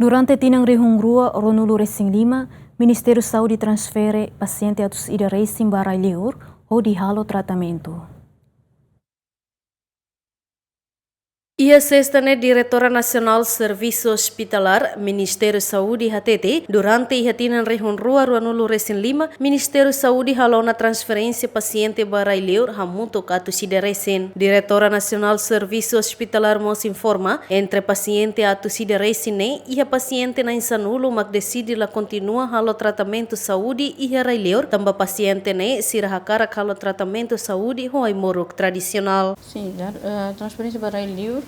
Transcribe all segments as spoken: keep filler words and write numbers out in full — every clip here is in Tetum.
Durante tinan rihun rua ruanulu resin lima, Ministériu Saúde transfere pasiente atus ida resin ba rai-liur hodi halo tratamentu. Iha sesta ne'e, Diretora Nasionál Servisu Ospitalar, Ministériu Saúde hatete, durante iha tinan rihun rua ruanulu resin lima, Ministériu Saúde halo ona transferénsia pasiente ba rai-liur hamutuk atus ida resin. Diretora Nasionál Servisu Ospitalar mós informa, entre pasiente atus ida resin ne'e, iha pasiente na'in sanulu mak deside la kontinua halo tratamentu saúde iha rai-liur, tanba pasiente ne'e sira hakarak halo tratamentu saúde ho ai-moruk tradisionál. Sim, dar, eh, transferénsia ba rai-liur,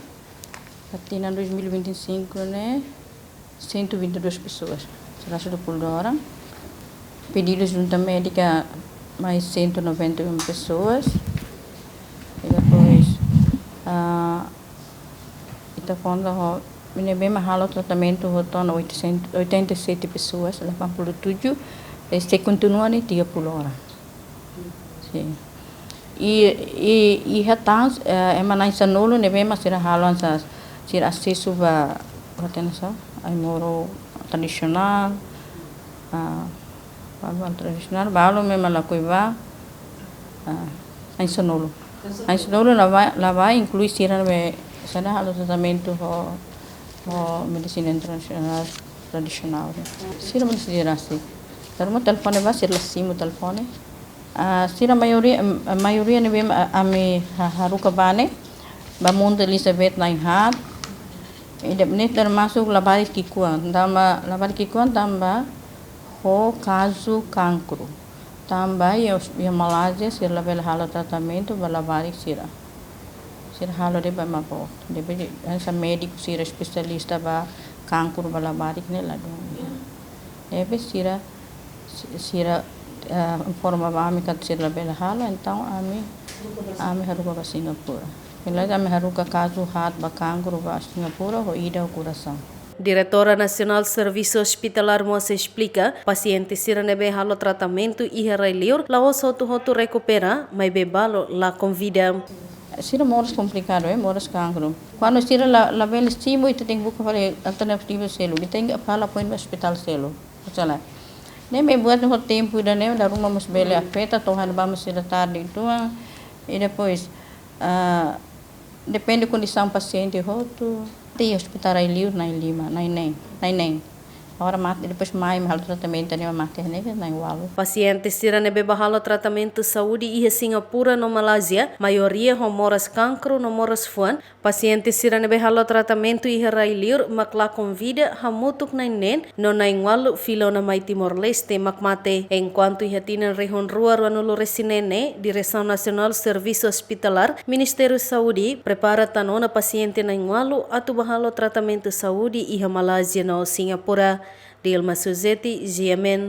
ba tinan dois mil e vinte e cinco ne'e, cento e vinte e duas pessoas. Sira dua puluh dua orang. Pedidu junta médika mais cento e noventa e uma pessoas. E depois, ah, ita konta ho, ne'ebé mak halo tratamentu hotu ona oitocentos, oitenta e sete pessoas, delapan puluh tujuh, e sei kontinua ne'e tiga puluh orang. Sim. I, i, iha tan, eh, ema na'in sanulu ne'ebé mak sira halo hanesan, sira asesu ba, ba tena sa, ai-moruk tradisionál, ah, ba, ba tradisionál, balu memang lakohi ba, ah, na'in sanulu. Na'in sanulu la ba, la ba inklui sira ne'ebé sira halo tratamentu ho, ho medisina internasionál tradisionál. Sira mós sira si. Karena telefone ba, sira la simu telefone. Ah, sira maioria, a maioria ne'ebé, ah, ami ha-, haruka ba ne'e, ba Mundu Elizabeth na'in haat. I depois ne'e termasuk labarik ki'ikoan, tanba labarik ki'ikoan tanba ho kazu kankru. Tanba iha, iha Malázia sira labele halo tratamentu ba labarik sira. Sira halo de'it ba ema boot. Depois hanesan médiku sira espesialista ba kankru ba labarik ne'e ladún iha. Depois sira, si-, sira, eh, informa ba ami katak sira labele halo, entaun ami, ami haruka ba Singapura. Finalmente ami haruka kazu haat ba kankru ba Singapura, ho ida ho korasaun. Diretora Nasionál Servisu Ospitalar mós esplika, pasiente sira ne'ebé halo tratamentu iha rai-liur, la'ós hotu-hotu rekupera, maibé balu la konvida. Sira moras komplikadu, eh, moras kankru. Kuandu sira la, labele simu, ita tenke buka fali alternativa seluk. Ita tenke fali apoiu ba ospitál seluk. Salah. Ne'e mak buat ne'e ho tempu ida-ne'e, dala ruma mós bele afeta, to'o hanu ba mós sira tarde uitoan. I depois, ah, depende kondisaun pasiente hotu. Iha ospitál rai-liur na'in lima, na'in neen, na'in neen. Agora mate, depois mai, mai halo tratamentu ne'e mate ne'e na'in ualu. Pasiente sira ne'ebé bá halo tratamentu saúde iha Singapura no Malázia, maioria ho moras kankru no moras fuan. Pasiente sira ne'ebé halo tratamentu iha rai-liur mak la konvida, hamutuk na'in neen no na'in ualu fila ona mai Timor-Leste mak mate. Enkuantu iha tinan rihun rua ruanulu resin neen ne'e, Diresaun Nasionál Servisu Ospitalar, Ministériu Saúde, prepara tan ona pasiente na'in ualu atu bá halo tratamentu saúde iha Malázia no Singapura. Dilma Suzeti, G M N.